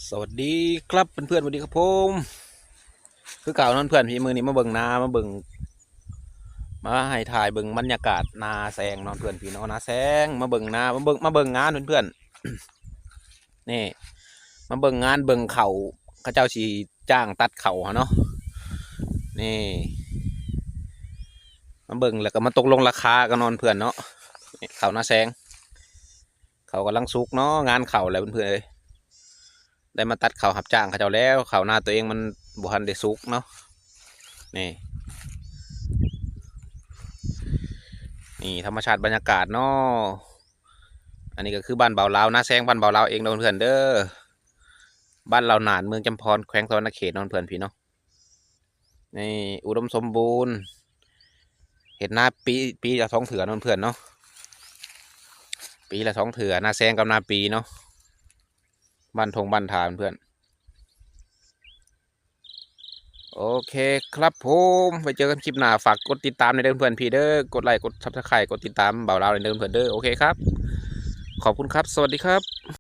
ສະຫວັດດີຄັບເພື່ອນໆ ສະຫວັດດີຄັບຜົມ ຄືເກົ່າເນາະເພື່ອນພີ່ ມື້ນີ້ມາເບິ່ງນາ ມາເບິ່ງ ມາໃຫ້ຖ່າຍເບິ່ງບັນຍາກາດນາແຊງເນາະເພື່ອນພີ່ເນາະ ນາແຊງ ມາເບິ່ງນາ ມາເບິ່ງ ມາເບິ່ງງານເພື່ອນໆ ນີ້ ມາເບິ່ງງານເບິ່ງເຂົ້າ ເຂົາເຈົ້າຊິຈ້າງຕັດເຂົ້າຫັ້ນເນາະ ນີ້ ມາເບິ່ງແລ້ວກໍມາຕົກລົງລາຄາກັນເນາະເພື່ອນເນາະ ເຂົ້ານາແຊງ ເຂົ້າກຳລັງສຸກເນາະ ງານເຂົ້າແລ້ວເພື່ອນໆເອີຍ ໄດ້ມາຕັດເຂົ້າຮັບຈ້າງເຂົາເຈົ້າແລ້ວ ເຂົ້ານາຕົວເອງມັນບໍ່ທັນໄດ້ສຸກເນາະ ນີ້ ນີ້ທຳມະຊາດບັນຍາກາດເນາະ ອັນນີ້ກໍຄືບ້ານບ່າວລາວ ນາແຊງບ້ານບ່າວລາວເອງເດີເພື່ອນໆເດີ ບ້ານລາວໜານ ເມືອງຈຳພອນ ແຂວງສະຫວັນນະເຂດເນາະເພື່ອນພີ່ເນາະ ນີ້ອຸດົມສົມບູນ ເຮັດນາປີ ປີລະສອງເທື່ອເນາະເພື່ອນເນາະ ປີລະສອງເທື່ອ ນາແຊງກັບນາປີເນາະ ບ້ານທົ່ງບ້ານທ່າເພື່ອນໆ ໂອເຄຄັບຜົມ ໄວ້ເຈີກັນຄລິບໜ້າ ຝາກກົດຕິດຕາມແດ່ເດີເພື່ອນພີ່ເດີ ກົດໄລ ກົດ Subscribe ກົດຕິດຕາມບ່າວລາວແດ່ເດີເພື່ອນເດີ ໂອເຄຄັບ ຂອບຄຸນຄັບ ສະຫວັດດີຄັບ.